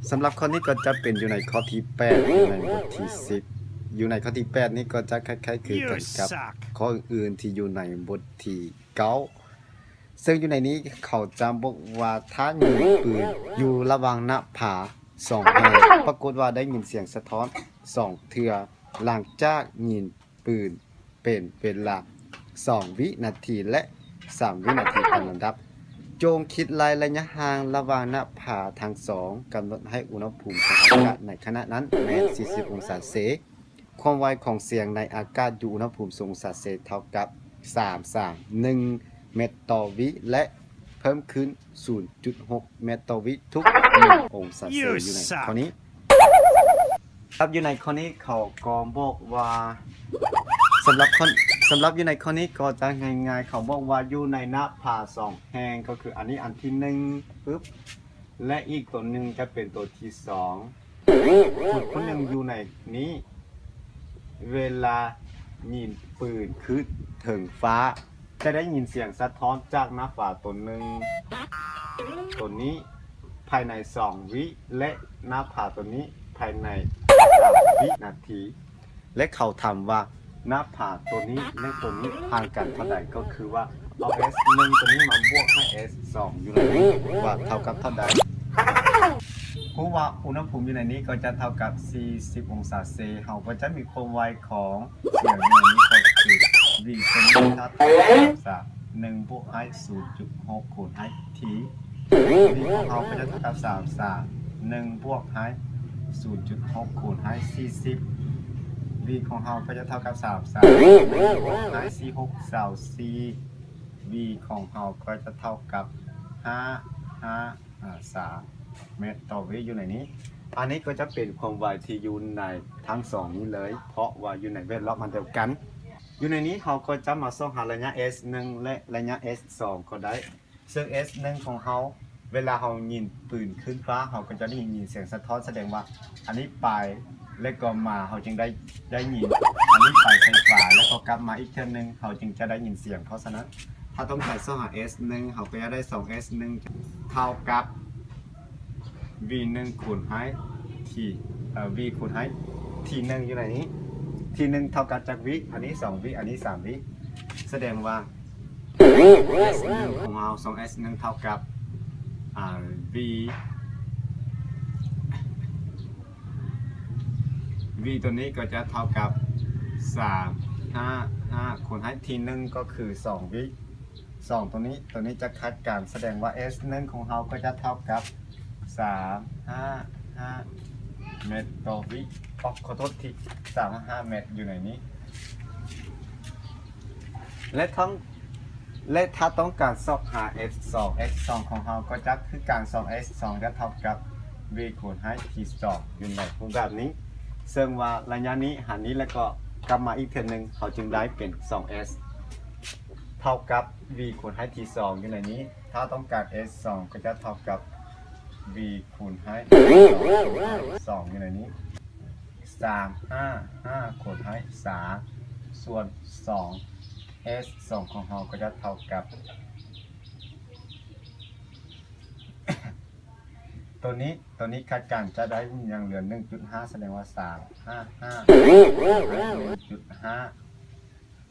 ສຳລັບຂໍ້ນີ້ກໍຈະເປັນຢູ່ໃນຂໍ້ທີແປດ ຢູ່ໃນບົດທີສິບ. ຢູ່ໃນຂໍ້ທີແປດນີ້ກໍຈະຄ້າຍໆຄືກັນກັບຂໍ້ອື່ນໆທີ່ຢູ່ໃນບົດທີເກົ້າ ເຊິ່ງຢູ່ໃນນີ້ເຂົາຈະບອກວ່າ ຖ້າຍິງປືນຢູ່ລະຫວ່າງໜ້າຜາສອງແຫ່ງ ປາກົດວ່າໄດ້ຍິນສຽງສະທ້ອນສອງເທື່ອ ຫຼັງຈາກຍິງ ປືນເປັນເວລາສອງວິນາທີ ແລະ ສາມວິນາທີຕາມລຳດັບ. ຈົ່ງຄິດໄລ່ໄລຍະຫ່າງລະຫວ່າງໜ້າຜາທັງສອງ, ກຳນົດໃຫ້ອຸນຫະພູມຂອງອາກາດໃນຂະນະນັ້ນແມ່ນສີ່ສິບອົງສາເຊ. ຄວາມໄວຂອງສຽງໃນອາກາດຢູ່ອຸນຫະພູມສູງອົງສາເຊເທົ່າກັບສາມສາມໜຶ່ງແມັດຕໍ່ວິ ແລະ ເພີ່ມຂຶ້ນສູນຈຸດຫົກແມັດຕໍ່ວິທຸກໜຶ່ງອົງສາເຊ. ຢູ່ໃນຂໍ້ນີ້ ສຳລັບຢູ່ໃນຂໍ້ນີ້ເຂົາກໍບອກວ່າ ສຳລັບຂໍ້ ສຳລັບຢູ່ໃນຂໍ້ນີ້ກໍຈະງ່າຍໆ ເຂົາບອກວ່າຢູ່ໃນໜ້າຜາສອງແຫ່ງ ກໍຄືອັນນີ້ອັນທີໜຶ່ງປຶບ ແລະ ອີກຕົວໜຶ່ງຈະເປັນຕົວທີສອງ. ຄົນຄົນໜຶ່ງຢູ່ໃນນີ້ ເວລາຍິງປືນຂຶ້ນເທິງຟ້າ ຈະໄດ້ຍິນສຽງສະທ້ອນຈາກໜ້າຜາຕົວໜຶ່ງ ຕົວນີ້ພາຍໃນສອງວິ ແລະ ໜ້າຜາຕົວນີ້ພາຍໃນສາມວິນາທີ ແລະ ເຂົາຖາມວ່າໜ້າຜາຕົວນີ້ ແລະ ຕົວນີ້ຫ່າງກັນເທົ່າໃດ ກໍຄືວ່າເອົາເອັສໜຶ່ງຕົວນີ້ມາບວກໃຫ້ເອັສສອງຢູ່ໃນນີ້ວ່າເທົ່າກັບເທົ່າໃດ. ຮູ້ວ່າອຸນຫະພູມຢູ່ໃນນີ້ກໍຈະເທົ່າກັບສີ່ສິບອົງສາເຊ ເຮົາກໍຈະມີຄວາມໄວຂອງ ສຽງຢູ່ໃນນີ້ກໍຄື V ຕົວນີ້ເທົ່າກັບສາມໜຶ່ງບວກໃຫ້ສູນຈຸດຫົກຄູນໃຫ້ T V ຂອງເຮົາກໍຈະເທົ່າກັບສາມສາມໜຶ່ງບວກໃຫ້ສູນຈຸດຫົກຄູນໃຫ້ສີ່ສິບ V ຂອງເຮົາກໍຈະເທົ່າກັບສາມສາມໜຶ່ງບວກໃຫ້ສີ່ຫົກຊາວສີ່ V ຂອງເຮົາກໍຈະເທົ່າກັບຫ້າຫ້າ ອາ ສາມແມັດຕໍ່ວິ ຢູ່ໃນນີ້. ອັນນີ້ກໍຈະເປັນຄວາມໄວທີ່ຢູ່ໃນທັງສອງນີ້ເລີຍ ເພາະວ່າຢູ່ໃນແວດລ້ອມອັນດຽວກັນ. ຢູ່ໃນນີ້ເຮົາກໍຈະມາຊອກຫາໄລຍະເອັສໜຶ່ງ ແລະ ໄລຍະເອັສສອງກໍໄດ້ ເຊິ່ງເອັສໜຶ່ງຂອງເຮົາ ເວລາເຮົາຍິງປືນຂຶ້ນຟ້າ ເຮົາກໍຈະໄດ້ຍິນສຽງສະທ້ອນ ສະແດງວ່າອັນນີ້ໄປ ແລະ ກໍມາ ເຮົາຈຶ່ງໄດ້ ໄດ້ຍິນ ອັນນີ້ໄປໃສ່ຟ້າ ແລ້ວກໍກັບມາອີກເທື່ອໜຶ່ງ ເຮົາຈຶ່ງຈະໄດ້ຍິນສຽງ. ເພາະສະນັ້ນ ຖ້າຕ້ອງການຊອກຫາເອັສໜຶ່ງ ເຮົາກໍຈະໄດ້ສອງເອັສໜຶ່ງເທົ່າກັບ V ໜຶ່ງຄູນໃຫ້ T ເອີ V ຄູນໃຫ້ T ໜຶ່ງຢູ່ໃນນີ້ T ໜຶ່ງເທົ່າກັບຈັກວິ? ອັນນີ້ສອງວິ ອັນນີ້ສາມວິ ສະແດງວ່າ ເອັສໜຶ່ງຂອງເຮົາ ສອງເອັສໜຶ່ງເທົ່າກັບ ອາ V V ຕົວນີ້ກໍຈະເທົ່າກັບສາມຫ້າຫ້າຄູນໃຫ້ T ໜຶ່ງກໍຄືສອງວິ ສອງຕົວນີ້ ຕົວນີ້ຈະຂັດກັນ ສະແດງວ່າເອັສໜຶ່ງຂອງເຮົາກໍຈະເທົ່າກັບສາມຫ້າຫ້າແມັດຕໍ່ວິ ອອກ ຂໍໂທດທີ ສາມຫ້າແມັດຢູ່ໃນນີ້ ແລະ ທັງ ແລະ ຖ້າຕ້ອງການຊອກຫາເອັສສອງ ເອັສສອງຂອງເຮົາກໍຈະຄືກັນ ສອງເອັສສອງຈະເທົ່າກັບ V ຄູນໃຫ້ T ສອງຢູ່ໃນຮູບແບບນີ້ ເຊິ່ງວ່າໄລຍະນີ້ຫານີ້ ແລ້ວກໍກັບມາອີກເທື່ອໜຶ່ງ ເຮົາຈຶ່ງໄດ້ເປັນສອງເອັສ ເທົ່າກັບ V ຄູນໃຫ້ T ສອງຢູ່ໃນນີ້ ຖ້າຕ້ອງການເອັສສອງກໍຈະເທົ່າກັບ V ຄູນໃຫ້ T ສອງຢູ່ໃນນີ້ ສາມຫ້າຫ້າຄູນໃຫ້ສາມ ສ່ວນສອງ ເອັສສອງຂອງເຮົາກໍຈະເທົ່າກັບ ຕົວນີ້ ຕົວນີ້ຄາດການຈະໄດ້ຍັງເຫຼືອໜຶ່ງຈຸດຫ້າ ສະແດງວ່າສາມຫ້າຫ້າ ໜຶ່ງຈຸດຫ້າ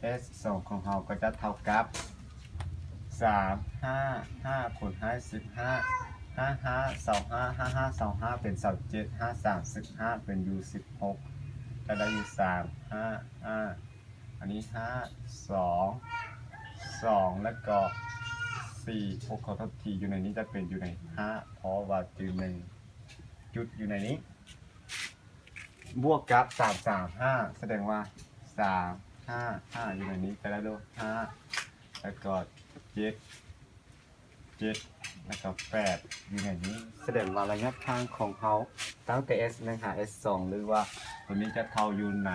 ເອັສສອງຂອງເຮົາກໍຈະເທົ່າກັບ ສາມຫ້າຫ້າຄູນໃຫ້ສິບຫ້າ ຫ້າຫ້າຊາວຫ້າ ຫ້າຫ້າຊາວຫ້າເປັນຊາວເຈັດ ຫ້າສາມສິບຫ້າເປັນຢູ່ສິບຫົກ ຈະໄດ້ຢູ່ສາມຫ້າຫ້າ ອັນນີ້ຫ້າສອງ ສອງ ແລ້ວກໍສີ່ ໂອ້ ຂໍໂທດທີ ຢູ່ໃນນີ້ຈະເປັນຢູ່ໃນຫ້າ ເພາະວ່າຈື່ໜຶ່ງຈຸດຢູ່ໃນນີ້ ບວກກັບສາມສາມຫ້າ ສະແດງວ່າສາມຫ້າຫ້າ ຢູ່ໃນນີ້ ຈະໄດ້ໂລດຫ້າ ແລ້ວກໍເຈັດ ເຈັດ ແລ້ວກໍແປດ ຢູ່ໃນນີ້ ສະແດງວ່າໄລຍະທາງຂອງເຮົາຕັ້ງແຕ່ ເອັສໜຶ່ງ ຫາ ເອັສສອງ ຫຼືວ່າຕົວນີ້ຈະເທົ່າຢູ່ໃນ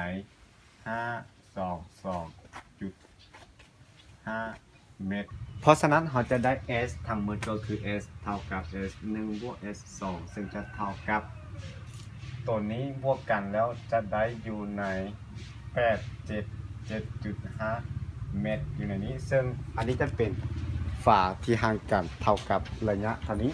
ຫ້າສອງສອງຈຸດຫ້າແມັດ. ເພາະສະນັ້ນເຮົາຈະໄດ້ S ທັງໝົດກໍຄື S ເທົ່າກັບ S ໜຶ່ງ ບວກ S ສອງ ເຊິ່ງຈະເທົ່າກັບ ຕົວນີ້ບວກກັນແລ້ວຈະໄດ້ຢູ່ໃນ ແປດເຈັດເຈັດຈຸດຫ້າແມັດ ຢູ່ໃນນີ້ ເຊິ່ງອັນນີ້ຈະເປັນຝາທີ່ຫ່າງກັນເທົ່າກັບໄລຍະເທົ່ານີ້.